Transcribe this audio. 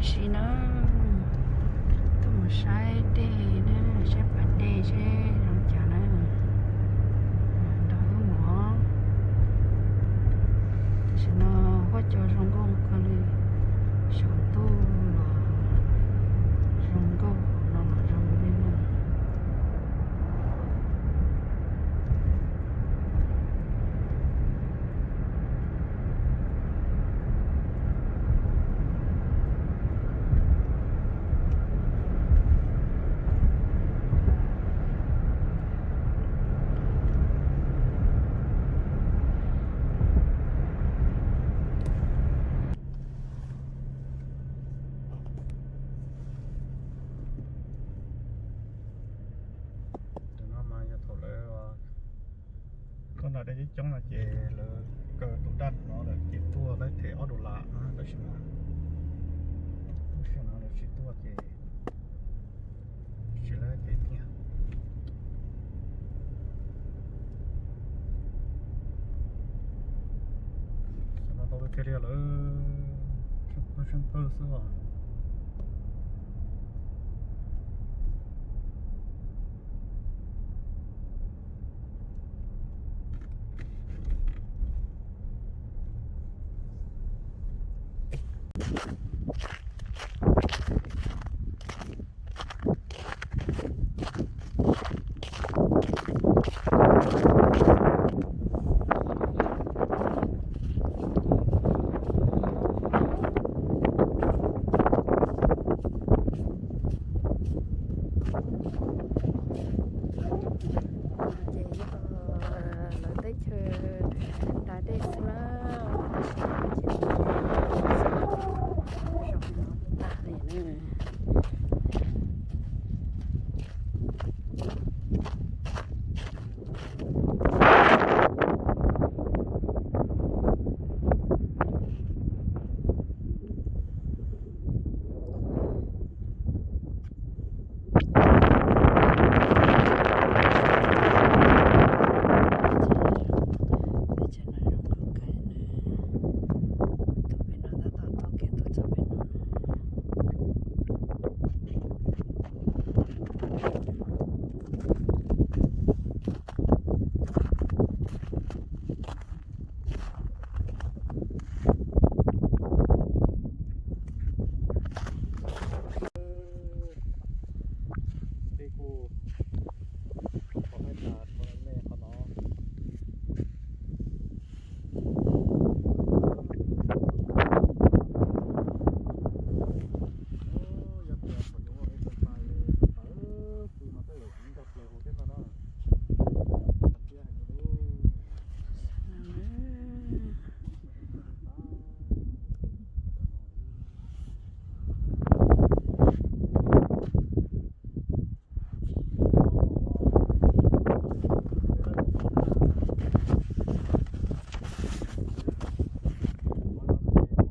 Tam sim no tuaj mus saib dej na, saib pas dej seb zoo cas na. Nrog wb mus. Tam sim no huab cua zoo nkauj kawg li, saum ntuj los zoo nkauj, hauv no los zoo li no. Tam no mas yog thaum lawv, koj nram dej coob coob no ces lawv kaw tus daj no lawm ces tuaj lawv them ob dollar na, tab sis mas, tab sis no lawv tsis tuaj ces tsis lawv them kiag. Tam no tau tiag tiag li lawm, sab pawg sab pawg xwb os.